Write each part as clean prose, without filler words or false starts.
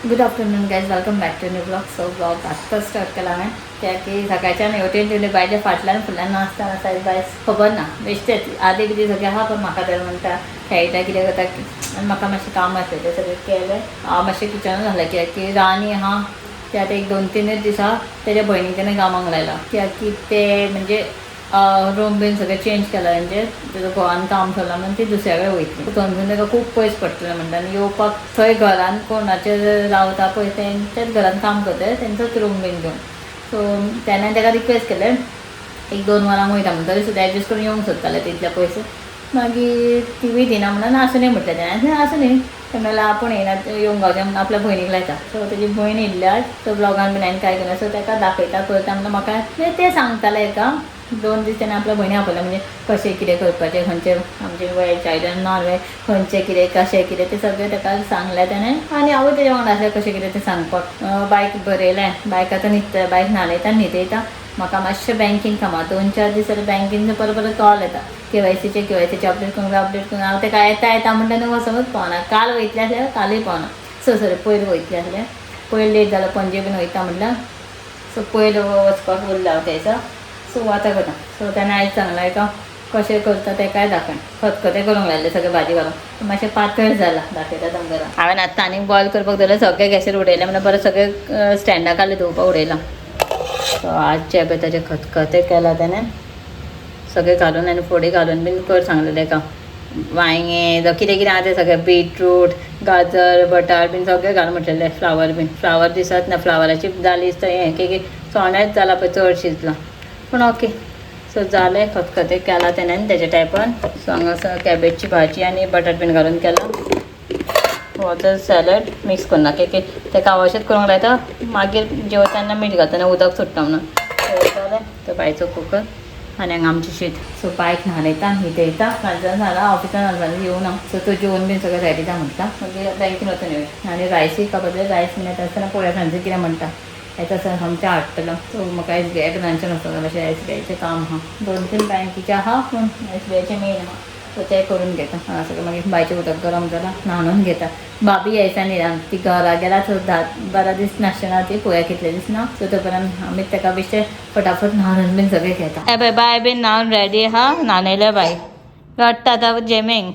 Good afternoon guys, welcome back to new vlog. So vlog आत्ताच start केला हांवें, कित्याक की सकाळच्यान हेवटेन तेवटेन बायच्या फाटल्यान फुडल्यान नाचता नाचता बायस खबर ना, बेश्टेच आदी बिदी सगळें आहा. पण म्हाका तर म्हणटा खेळटा, कितें करता आनी म्हाका मातशें काम आसलें, तें सगळें केलें. हांव मातशें किचनान घालें, कित्याक की रानी आहा ते आतां एक दोन तीनच दिसा तेज्या भयणीक तेणें कामाक लायलां, कित्याक की ते म्हणजे रूम बीन सगळें चेंज केला तेंचे. तेजो घोवान काम सोडलां म्हणून ती दुसऱ्या कडेन वयतली. थंयसून ताका खूब पयस पडटलें म्हणटा आनी येवपाक. थंय घरान कोणाचेर रावता पळय, तेंच्याच घरान काम करता, तेंचोच रूम बीन घेवन. सो तेन्ना ताका रिक्वेस्ट केलें, एक दोन वरांक वयता म्हणून, तरी सुद्दां एडजस्ट करून येवंक सोदतालें तितल्या पयस. मागीर तिवूय दिना म्हणून आसूं न्ही म्हटलें तेणें. आसूं न्ही तें म्हणल्यार, आपूण येयना, येवंक गावचें म्हणून आपल्या भयणीक लायता. सो तेजी भयण येयल्ली. सो ब्लॉगान बीन हांवें काय केलें, सो ताका दाखयता करता म्हणून म्हाका म्हणजे तें सांगतालें एका दोन दीस तेणें आपल्या भयणी आपयलें, म्हणजे कशें कितें करपाचें, खंयचें आमचें वॅज आयटम, नॉन वॅज, खंयचें कितें, कशें कितें, तें सगळें ताका सांगलें तेणें. आनी हांवूय तेज्या वांगडा आसलें, कशें कितें तें सांगपाक. बायक बरयलें, बायक आतां न्हिदता, बायक न्हाणयता, न्हिदयता. म्हाका मातशें बँकीन कामां, दोन चार दीस जाले बँकीन परत परत कॉल येता, केवायसीचे, केवायसीचे अपडेट करूंक जाय, अपडेट करूंक. हांव ताका येता येता म्हणटा न्हू, वचोनूच पावना. काल वयतलें आसलें, कालूय पावना. सो सॉरी, पयर वयतलें आसलें, पयर लेट जालो. पणजे बीन वयता म्हटल्यार, सो पयर वचपाक उरला हांव तेचा. सो आतां करता. सो तेणें आयज सांगलां एका कशें करता तें काय दाखय. खतखतें करूंक लायलें सगळें भाजी घालून, मातशें पातळ जालां, दाखयता तुमकां. हांवें आत्तां आनीक बॉयल करपाक दवरलें, सगळें गॅसीर उडयलें म्हणल्यार परत सगळें स्टँडा खाली धुवपाक उडयलां. सो आजचें पळय ताजें खतखतें केलां तेणें सगळें घालून आनी फोडी घालून बीन कर सांगलें ताका. वांयगें जावं कितें कितें आहा तें सगळें, बीटरूट, गाजर, बटाट बीन सगळें घालून म्हटलेलें. फ्लावर बीन, फ्लावर दिसत ना, फ्लावराची जाली दिसता हें की चोणेच जाला पळय, चड शिजलां पूण. ओके, सो जालें, खतखतें केलां तेणें तेज्या टायपान. सो हांगासर कॅबेजची भाजी आनी बटाट बीन घालून केलां. हो तर सॅलड मिक्स करना की तेका हांव अशेंच करूंक लायता, मागीर जेवताना मीठ घालतना उदक सुट्टा म्हणून. सो जालें, तो बायचो कुकर आनी हांगा आमचें शीत. सो बायक न्हाणयता, न्हिदयता. म्हाज्यान जाला ऑफिसान वचपाक येवना. सो तो जेवन बीन सगळें रेडी जा म्हटलां, मागीर बँकेन वचून येवया. आनी रायसूय कापतले, रायस बीन येता आसतना पळोवया फ्रांसीस कितें म्हणटा. येता आसतना आमचें हाडटलो. सो म्हाका एस बी I ब्रांचान वचोंक जाय, मातशें एस बी आयचें काम आहा. दोन तीन बँकीचें आहा, पूण एस बी आयचें मेन आहा. सो तें करून घेता हांगा सगळें. मागीर बायचें उदक गरम जालां, न्हाणून घेता. भाभी यायचा न्ही, ती घरा गेला. सो 10-12 दीस नासतना ती, पळोवया कितले दीस ना. सो तो पर्यंत आमी ताका बेश्टे फटाफट न्हाणून बीन सगळें घेता. ए बाय, बाय बीन न्हावन रेडी आहा. न्हाणयलें, बाय रडटा आतां जेमेंग.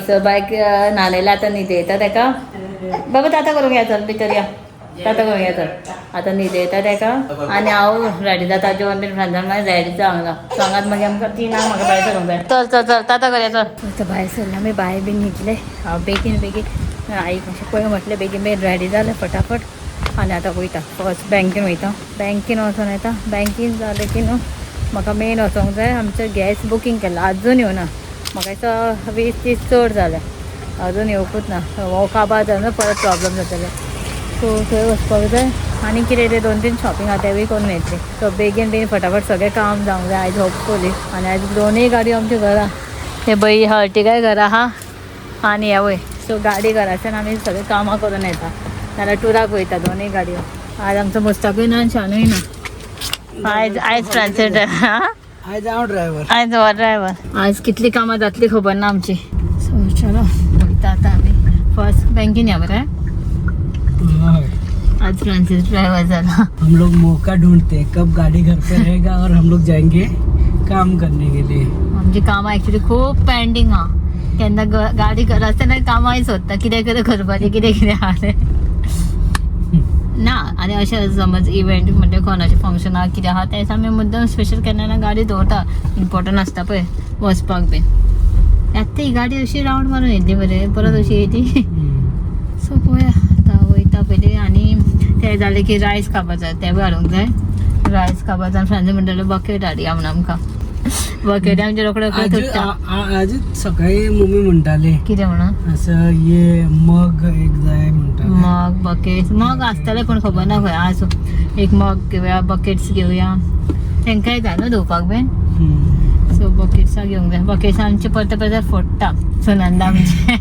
सो बायक न्हाणयलें, आतां न्हिदयता ताका. बाबा, ताता करूंक या, चल भितर या, ताता करूंक या, चल. आतां न्हिदयता ताका आनी हांव रेडी जाता. जेवण बीन फ्रांसान मागीर रेडी जावंक जाय. सो हांगाच मागीर आमकां तिनांक म्हाका भायर सरूंक जाय. चल चल चल, ताता करया, चल. आतां भायर सरलें आमी, बाय बीन न्हिदलें. हांव बेगीन बेगीन आईक मातशें पळय म्हटलें, बेगीन बेगीन रेडी जालें फटाफट आनी आतां वयता. फर्स्ट बँकेन वयता, बँकेन वचोन येता. बँकेन जालें की न्हू म्हाका मेन वचोंक जाय. आमचें गॅस बुकींग केलां, आजून येवना. म्हाका दिसता 20 दीस चड जाले, अजून येवकूच ना. हो काबार जालो परत प्रॉब्लम जातले. सो थंय वचपाक जाय आनी कितें तें दोन तीन शॉपिंग आहा, तेवूय करून येतली. सो बेगीन बेगीन फटाफट सगळें काम जावंक जाय आयज होपफुली. आनी आयज दोनूय गाडयो आमच्या घरा, हे बई हर्टिगाय घरा आहा आनी हेवूय. सो गाडी घराच्यान आमी सगळीं कामां करून येता, नाल्यार टुराक वयता दोनूय गाडयो. आज आमचो मुस्ताकूय ना आनी शानूय ना आयज. आयज फ्रांसीस ड्रायव्हर. आयज हांव ड्रायव्हर. आयज हो ड्रायव्हर. आज कितली कामां जातली खबर ना आमची. सो चलो, वयता आतां आमी. फर्स्ट बँकेन या बरें. आज फ्रांसीस ड्रायव्हर जाला. हम लोग मौका ढूंढते हैं, कब गाड़ी घर पे रहेगा और हम लोग जाएंगे काम करने के लिए. आमची कामां एक्चुली खूब पेंडींग आहा. केन्ना गाडी घरा आसतना कामांय सोदता, कितें कितें करपाचें, कितें कितें आहा तें ना. आनी अशें समज इव्हेंट म्हणजे कोणाचें फंक्शन आहा, कितें आहा, त्या दिसा आमी मुद्दम स्पेशल केन्ना ना गाडी दवरता. इम्पॉर्टंट आसता पळय वचपाक बीन. आतां ही गाडी अशी रावंड मारून येतली मरे, परत अशी येयली. सो पळोवया, आतां वयता पयलीं आनी तें जालें की रायस खावपा जाय, तें हाडूंक जाय. रायस खावपा जाय. फ्रेंड्स म्हणटाले बकेट हाडया म्हणून आमकां. बकेट आमचे रोकडे रोकडे आज तुट्टा. आज सकाळी मम्मी म्हणटाली कितें म्हणून? असं ये मग एक जाय म्हणटाले. मग, बकेट, मग आसतले पण खबर ना खंय. आज एक मग घेवया, बकेट्स घेवया. तांकांय जाय न्हू धुवपाक बीन. सो बकेट्सां घेवंक जाय. बकेट्सां आमचे परते परते फोडटा सुनंदा आमचे.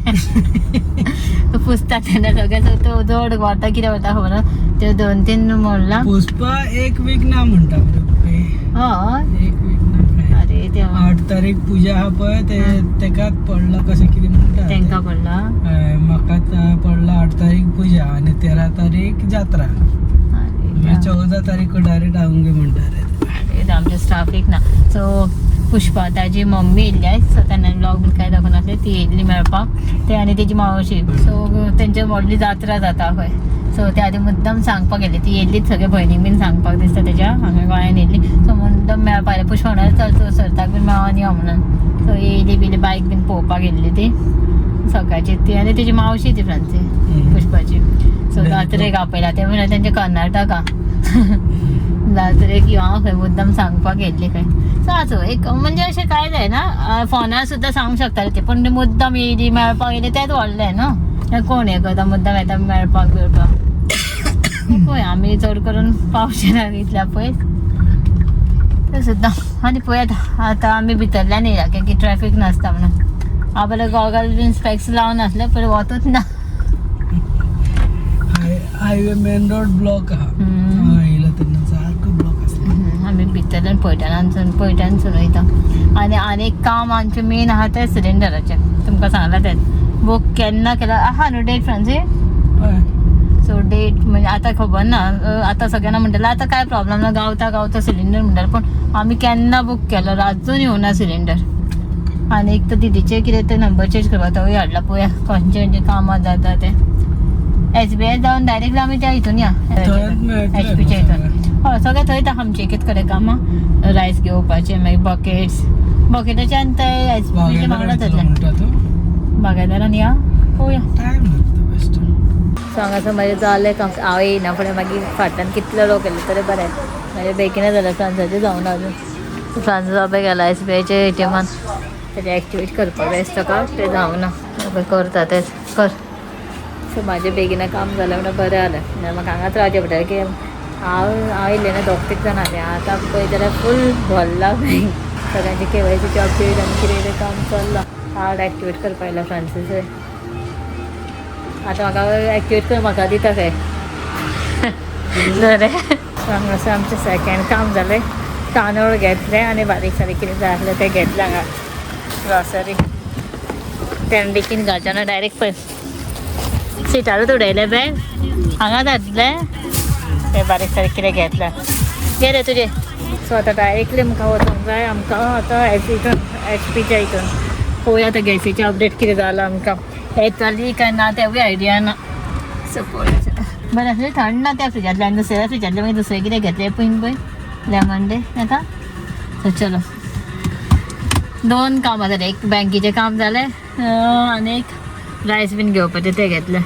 तो पुसता तेन्ना सगळें. सो तो जड व्हरता, कितें व्हरता खबर ना. त्यो दोन तीन मोडला. पुष्पा एक वीक ना म्हणटा मरे. हय. एक वीक ना. अरे. देवा. 8 तारीख पुजा आहा पळय ते तेकाच पडला कशें कितें म्हणटा तेंका पडला. हय, म्हाका पडला 8 तारीख पुजा आनी 13 तारीख जात्रा. अरे देवा. 14 तारीख डायरेक्ट आवंगे म्हणटा रे. अरे आमच्या स्टाफीक ना. सो पुष्पा ताजी मम्मी येयल्ली आयज, सो तेन्ना ब्लॉग बीन काय दाखोवन आसले, ती येयल्ली मेळपाक ते आनी तेजी मावशी. सो तेंच्या व्हडली जात्रा जाता खंय, सो ते आदी मुद्दम सांगपाक गेली ती येयल्लीच सगळे भयणीक बीन सांगपाक दिसता तेज्या हांगा गोंयान येयल्ली. सो मुद्दम मेळपाक आयले. पुष्पा म्हणाले चल तूं सरताक बीन मेळोन यो म्हणून. सो येयली बियली बायक बीन पळोवपाक गेल्ली ती सकाळची, ती आनी तेजी मावशी ती फ्रांसी पुष्पाची. सो जात्रेक आपयला ते म्हणल्यार तेंच्या कर्नाटका जात्रेक यो हांव खंय मुद्दम सांगपाक येयल्ली खंय. सो आसूं, एक म्हणजे अशें कांय जायना, फोनार सुद्दां सांगूंक शकताले ते, पूण मुद्दम येयली मेळपाक येयली तेंच व्हडलें न्हू. कोण हें करता मुद्दम येता मेळपाक बिळपाक. पळय आमी चड करून पावचे ना इतल्या पयस तें सुद्दां. आनी पळयात आतां आमी भितरल्यान येयला कित्याक ट्रॅफीक नासता म्हणून. हांव पयलें गॉगल बीन स्पेक्स लावन आसलें पयलीं वतूच ना. हायवे मेन रोड ब्लॉक आहा. हय, येयला तेन्ना सारको ब्लॉक आसलो. आमी भितरल्यान पळयतनासून पळयतनासून वयता. आनी आनी एक काम आमचें मेन आहा तें सिलिंडराचें, तुमकां सांगलां तेंच. बूक केन्ना केला आहा न्हू डेट फ्रांसी? हय. सो डेट म्हणजे आतां खबर ना, आतां सगळ्यांना म्हणटलें आतां काय प्रॉब्लम ना, गावता गावता सिलिंडर म्हणटाले, पूण आमी केन्ना बूक केलो अजून येवना सिलिंडर. आनी एक तर दिदीचें कितें तें नंबर चेंज करपाक तोवूय हाडला, पळोवया खंयचें खंयचें कामां जाता तें. SBI जावन डायरेक्टली आमी त्या हितून या थंयच मेळटलें एचपीच्या न्हू हितून. हय सगळें थंयच आहा आमचें कितें कडेन कामां, रायस घेवपाचें, मागीर बकेट्स बकेटाचे आनी ते एचपीचे वांगडा जातलें. म्हणटा तूं बागायदारान या पळोवया. टायम लागता बेश्टो. सो हांगासर म्हाजें जालें काम, हांव येयना फुडें मागीर फाटल्यान कितलो लोक येयले तरी बरें. म्हाजें बेगीनच जालें, फ्रांसाचें जावना अजून. फ्रांस बाबा गेला SBIच्या ATMान, तेजें एक्टिवेट करपाक जाय आसता का तें जावना, करता तेंच कर. सो म्हाजें बेगीन काम जालें म्हणून बरें जालें, नाल्यार म्हाका हांगाच रावचें पडटालें की हांव हांव येयल्लें ना दोग तीग जाणां आसलीं. आतां पळय जाल्यार फूल भरला बँक, सगळ्यांचे KYCचे अपडेट आनी कितें कितें काम चल्लां. कार्ड एक्टिवेट करपा आयला फ्रांसीस, आतां म्हाका एक्टिवेट कर म्हाका दिता खंय बरें. सो हांगासर आमचें सेकेंड काम जालें, तांदूळ घेतले आनी बारीक सारीक कितें जाय आसलें तें घेतलें हांगा ग्रॉसरी. तें बेगीन घालचें ना डायरेक्ट पळय सिटारूच उडयलें बॅग हांगा घातलें तें बारीक सारीक कितें घेतलें गेलें तुजें. सो आतां डायरेक्टली आमकां वचूंक जाय, आमकां आतां हितून एचपीच्या हितून पळोवया आतां गॅसीचें अपडेट कितें जालां आमकां, येतली काय ना तेवूय आयडिया ना. सो पळोवया. बरें आसलें थंड ना त्या फ्रिजांतल्यान, आनी दुसऱ्या फ्रिजांतलें मागीर दुसरें कितें घेतलें पळय पळय लेमन डे येता. सो चलो दोन कामां जालें, एक बँकेचें काम जालें आनी एक रायस बीन घेवपाचें तें घेतलें.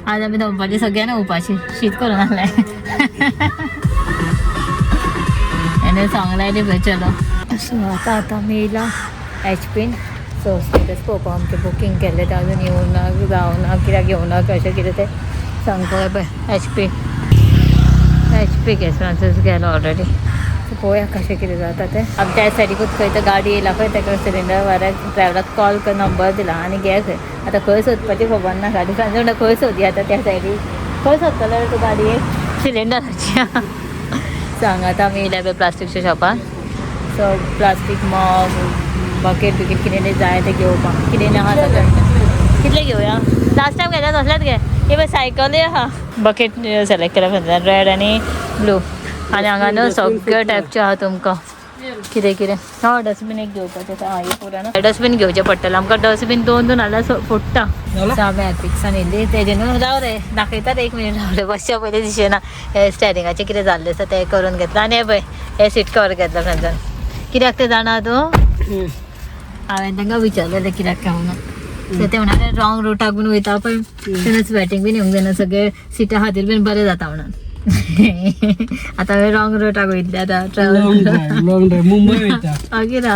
आज आमी दनपारचें सगळ्यांना उपाशी शीत करून आसलें आनी सांगलां पळय. चलो सो आतां आतां आमी येयला एचपीन. सो स्टेटस पळोवपाक आमचें बुकींग केल्लें तें अजून येवना जावना कित्याक येवना कशें कितें तें सांगपा पळय. एचपी गॅस फ्रांसीस गेलो ऑलरेडी. सो पळोवया कशें कितें जाता तें. आमच्या सायडीकूच खंय तर गाडी येयला खंय, ताका सिलिंडर वाऱ्याक ड्रायवराक कॉल कर नंबर दिला आनी घे खंय. आतां खंय सोदपाची खबर ना गाडी, फ्रांसीस म्हणटा खंय सोदया आतां त्या सायडीक, खंय सोदतलो रे तूं गाडी सिलिंडराची. सो हांगा आतां आमी येयल्या पळय प्लास्टीकच्या शॉपान. सो प्लास्टीक मग बकेट बिकेट कितें जाय तें घेवपाक, कितें ना सगळें कितलें घेवया. लास्ट टायम घेतल्या तसलेंच घे. हे पळय सायकलूय आहा. बकेट सिलेक्ट केल्या फ्रेंड्सान, रेड आनी ब्लू. आनी हांगा न्हू सगळे टायपचे आहा तुमकां कितें कितें. हय डस्टबीन एक घेवपाचें आहा, हे पुरो न्हू डस्टबीन घेवचें पडटलें आमकां. डस्टबीन दोन दोन हाडल्यार फुट्टा. सो आमी एपिक्सान येयल्ली तेजें न्हू राव रे दाखयतात एक मिनीट राव रे, बसच्या पयलीं दिसना. हे स्टेरिंगाचें कितें जाल्लें आसा तें करून घेतलां. आनी हे पळय हे सीट कवर घेतलां फ्रेंड्सान, कित्याक तें जाणा तूं? हांवें तांकां विचारलेलें कित्याक काय म्हणून. सो ते म्हणाले रॉंग रुटाक बीन वयता पळय तेन्ना स्वेटींग बीन येवंक जायना, सगळे सिटा खातीर बीन बरें जाता म्हणून. आतां हांवें रॉंग रुटाक वयतलें आतां long travel drive, long drive Mumbai वयता. मागीर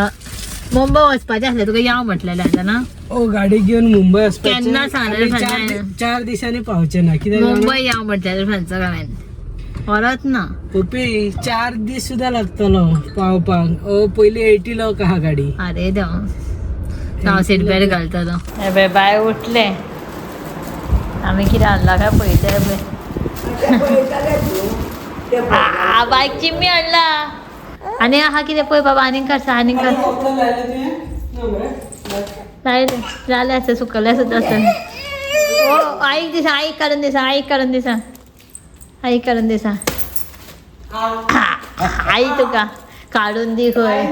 मुंबय वचपाचें आसलें तुका या म्हटलेलें आतां ना. ओ गाडी घेवन मुंबय वचपाचें केन्ना सांगलें आनी सांगलें. 4 दिसांनी पावचें ना कित्याक जाणा? मुंबय या म्हटलेलें फ्रेंड्साक हांवें, परत ना. पप्पी 4 दीस सुद्दां लागतलो पावपाक. ओ पयली 80 लोक आहा गाडी. अरे देवा, हांव सीट बेल्ट घालतलो. हे बाय उठलें, आमी कितें हाडलां काय पळयता पळय. बायक चिम्मी हाडला. आनी आहा कितें पळय बाबा, आनीक काड, आनीक काड. लायलें जालें आसा, सुकलें आसा तशें. ओ आईक दिसा, आईक काडून दिसा, आईक काडून दिसा, आईक काडून दिसा. आई तुका काडून दी खंय.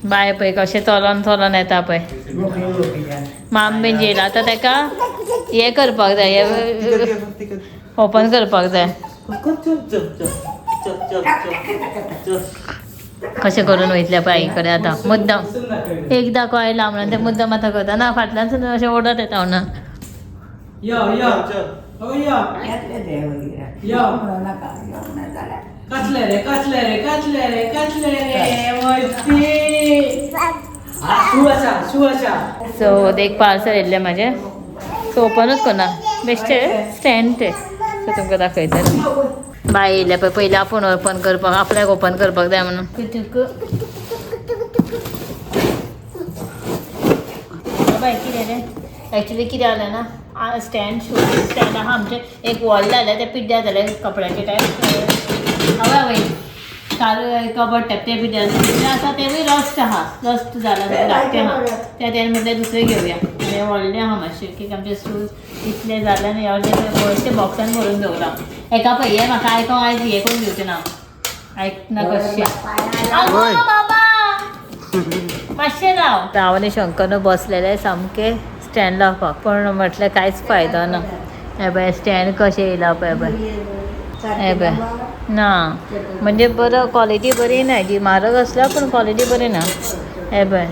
बाय पळय कशें चलोन चलोन येता पळय. माम बीन जेयला आतां तेका हें करपाक जाय, हें ओपन करपाक जाय. कशें करून वयतलें पळय आई कडेन आतां मुद्दम एकदां कळला म्हणून ते मुद्दम आतां करता ना, फाटल्यान सुद्दां अशें ओडत येता म्हणून. यो यो हो यो यो. कसले रे कसले रे कसले रे कसले रे वैती. शू आसा, शू आसा. सो एक पार्सल येयल्लें म्हाजें, सो ओपनूच करना, बेश्टें स्टँड तें. सो तुमकां दाखयता. बाय येयल्या पळय, पयलीं आपूण ओपन करपाक, आपल्याक ओपन करपाक जाय म्हणून. बाय कितें रे, एक्चुली कितें जालें ना, स्टँड शूज स्टँड आहा आमचें एक व्हडलें जालें, तें पिड्ड्यार जालें कपड्याचे टायप. हय हय, काल कबड टायप तें पिड्ड्यार जालें आसा, तेवूय रस्ट आहा, रस्ट जाला धाकटें आहा तें. तेणें म्हटलें दुसरें घेवया. आनी व्हडलें आहा मातशें की आमचे शूज इतले जाले आनी अर्दे पयशे बॉक्सान भरून दवरला एका. पळय हें म्हाका आयकोंक आयज हें करून दिवचें ना, आयकना कशें. आगो बाबा मातशें राव. हांव आनी शंकर बसलेले सामके स्टँड लावपाक, पण म्हटलें कांयच फायदो ना. हे पळय स्टँड कशें येयला पळय, पळय हे पळय ना, म्हणजे बरो क्वॉलिटी बरी ना, जी म्हारग आसला पूण क्वॉलिटी बरी ना. हे पळय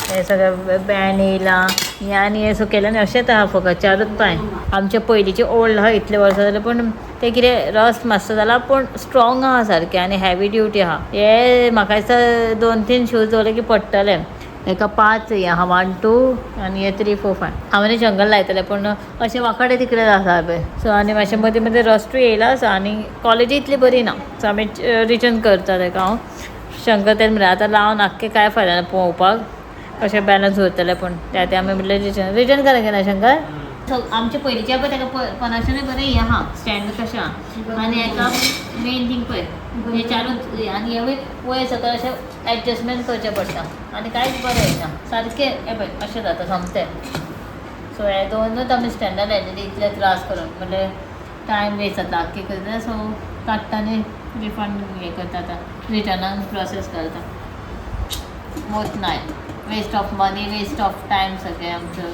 हे सगळें बँड येयला हें आनी हें सुकयलें आनी अशेंच आहा फकत चारूच पांय. आमचे पयलींचे ओल्ड आहा, इतले वर्सां जाले, पूण ते कितें रस्ट मातसो जाला, पूण स्ट्रॉंग आहा सारकें आनी हेवी ड्युटी आहा. हे म्हाका दिसता 2-3 शूज दवरले की पडटले. हेका 5 हें आहा, 1 2 आनी हे 3 4 5. हांव आनी जंगल लायतलें, पूण अशें वांकडे तिकडे आसा पळय. सो आनी मातशें मदीं मदीं रस्टूय येयला. सो आनी क्वॉलिटी इतली बरी ना. सो आमी रिटर्न करता तेका. हांव शंकर तेणें म्हणलें आतां लावन आख्खें कांय फायदा ना, पळोवपाक कशें बॅलन्स उरतलें, पूण त्या ते आमी म्हटलें रिटर्न रिटर्न करंक ना शंकर. सो आमचे पयलींचे पळय तेका पनाशनूय बरें हें आहा स्टँड कशें आहा. आनी हेका मेन थींग पळय हे चारूच आनी हेवूय वयर सकयल अशें एडजस्टमेंट करचें पडटा आनी कांयच बरें येना सारकें. हें पळय अशें जाता सोमतें. सो हे दोनूच आमी स्टँडार लायलेली इतले त्रास करून, म्हणल्यार टायम वेस्ट जाता आख्खे करता. सो काडटा आनी रिफंड हें करता, आतां रिटर्नाक प्रोसेस करता. मोत नाय, waste of money, waste of time, सगळें आमचो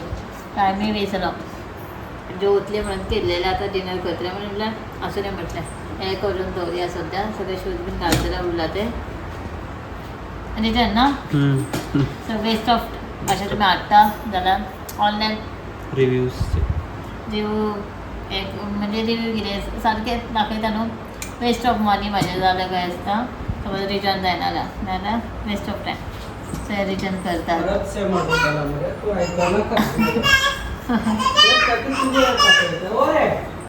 टायमूय वेस्ट जालो. जेवतले म्हणून केल्लेलें, आतां डिनर करतलें म्हणून म्हटल्यार आसूं न्ही, म्हटलें हें करून दवरया. सद्या सगळे शूज बीन घालतले उरला ते रिटर्न ना. सो वेस्ट ऑफ अशें तुमी हाडटा जाल्यार ऑनलायन रिव्यूज रिव्यू एक म्हणजे रिव्यू कितें सारकें दाखयता न्हू. वेस्ट ऑफ मनी म्हाजें जालें काय आसता, समज रिटर्न जायना जाल्यार, नाल्यार waste of time. So return करता. परत सेम झाला मरे, तू ऐकला ना का?